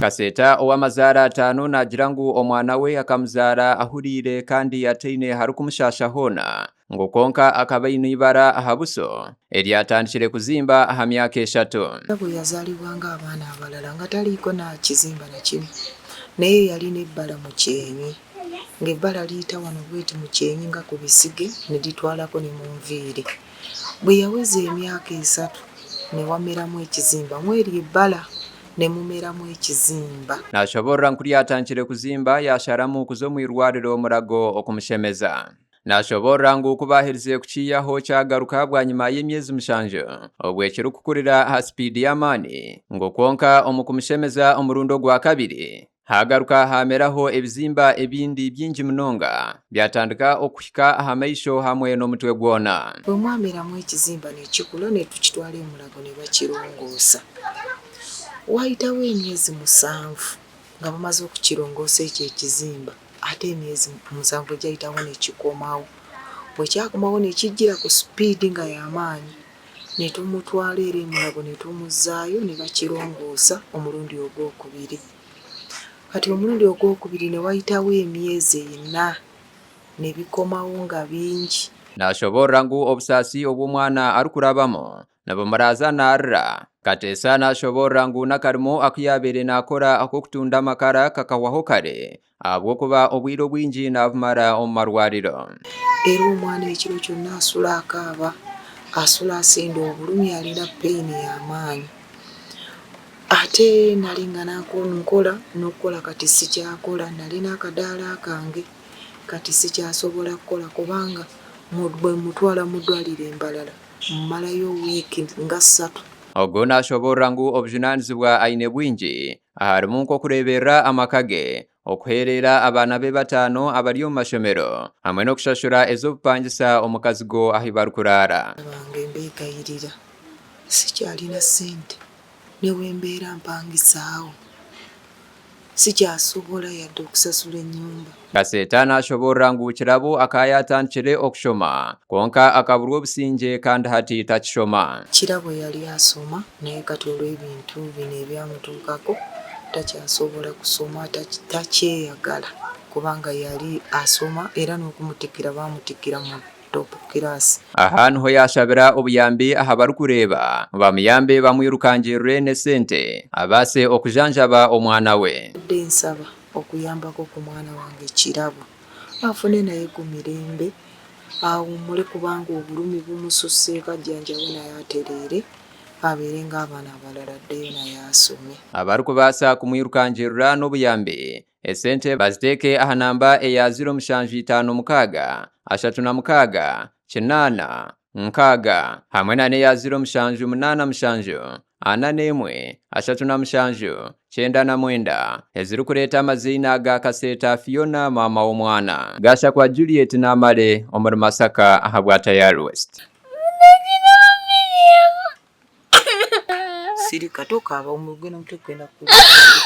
Kaseeta ow'amazaara ataano naagira ngu omwana we akamuzaara ahuriire kandi ataine harikumushaasha hoona ngu kwonka akaba aine eibara aha buso eryatandikire kuzimba aha myaka eshatu. Bwe yazaalibwa ng'abaana abalala nga taliiko na kizimba na kimu naye yalina ebbala mu kyenyi ng'ebbala liyita wano bweti mu kyenyi nga ku bisige ne litwalako ne mu nviiri. Bwe yaweza emyaka esatu ne wameramu ekizimba mw'eryo ebbala ne mumeramu ekizimba. Nashoboorora ngu kuryatandikire kuzimba yaasharamu kuza omu irwariro Murago okumushemeza. Nashoboorora ngu ku baaherize kukiihaho kyagaruka bwanyima y'emyezi mushanju obwe kirikukurira aha sipiidi y'amaani ngu kwonka omu kumushemeza omurundi ogwakabiri haagaruka haameraho ebizimba ebindi bingi munonga byatandika okuhika aha maisho hamwe n'omutwe gwona. Bwe mwameramu ekizimba nekikura netukitwara e Mulago nebakirongoosa. Waayitaho emyezi musanvu nga bamaze okukirongoosa ekyo ekizimba. Ate emyezi musanvu egyayitaho nekikomawo. Bwekyakomawo nekijjira ku sipiidi nga yamaanyi netumutwala era e Mulago netumuzaayo nebakirongoosa omulundi ogwokubiri. Kati omulundi ogwokubiri newayitawo emyezi ena nebikomawo nga bingi. Nashoboorora ngu obusaasi obu omwana arikurabamu Nibumuraaza naarira. Kateesa naashoboorora ngu n'akarimo aku yaabaire naakora ak'okutunda amakara kakahwaho kare ahabw'okuba obwire obwingi naabumara omu marwariro. Era omwana ekiro kyonna asula akaaba, asula asinda obulumi alina pain yamaanyi. Ate nali nga nkola nokukola kati sikyakola nalina akadaala kange kati sikyasobola kukola kubanga bwemutwala muddwaliro e Mbarara Mmalayo wiiki nga ssatu. Ogu nashoboorora ngu obujunaanizibwa aine bwingi aharimu nk'okureeberera amaka ge, okuheerera abaana be bataano abari omu mashomero hamwe n'okushashura ez'obupangisa omu kazigo ahu barikuraara. Bange mbeegayirira sikyalina ssente ne bwe mbeera mpangisaawo. Sikyasobola yadde okusasula ennyumba. Kaseeta nashoboorora ngu Kirabo akaba yaatandikire okushoma kwonka akaburwa obusingye kandi hati takishoma. Kirabo yali asoma naye kati olw'ebintu bino ebyamutuukako takyasobola kusoma, takyeyagala kubanga yali asoma era n'okumutikkira baamutikkira mu. Top Class. Aha niho yaashabira obuyambi aha barikureeba bamuyambe bamwirukangirire n'esente abaase okujanjaba omwana we. Mbadde nsaba okuyambako ku mwana wange Kirabo afune naye ku mirembe awummule kubanga obulumi bumususseeko ajjanjabwe naye atereere abeere ng'abaana abalala addeyo naye asome. Abarikubaasa kumwirukangirira n'obuyambi Esente baziteeke aha namba eya ziro mushanju itaano mukaaga, ashatu na mukaaga, kinaana, nkaaga hamwe na n'eya ziro mushanju munaana mushanju, ana n'emwe, ashatu na mushanju, kyenda na mwenda ezirikureeta amaziina ga Kaseeta Fiona maama w'omwana. Gashakwa Juliet Namale omuri Masaka ahabwa Tayari West. Sirika tokaaba omugwe n'omutwe gugenda kukurya.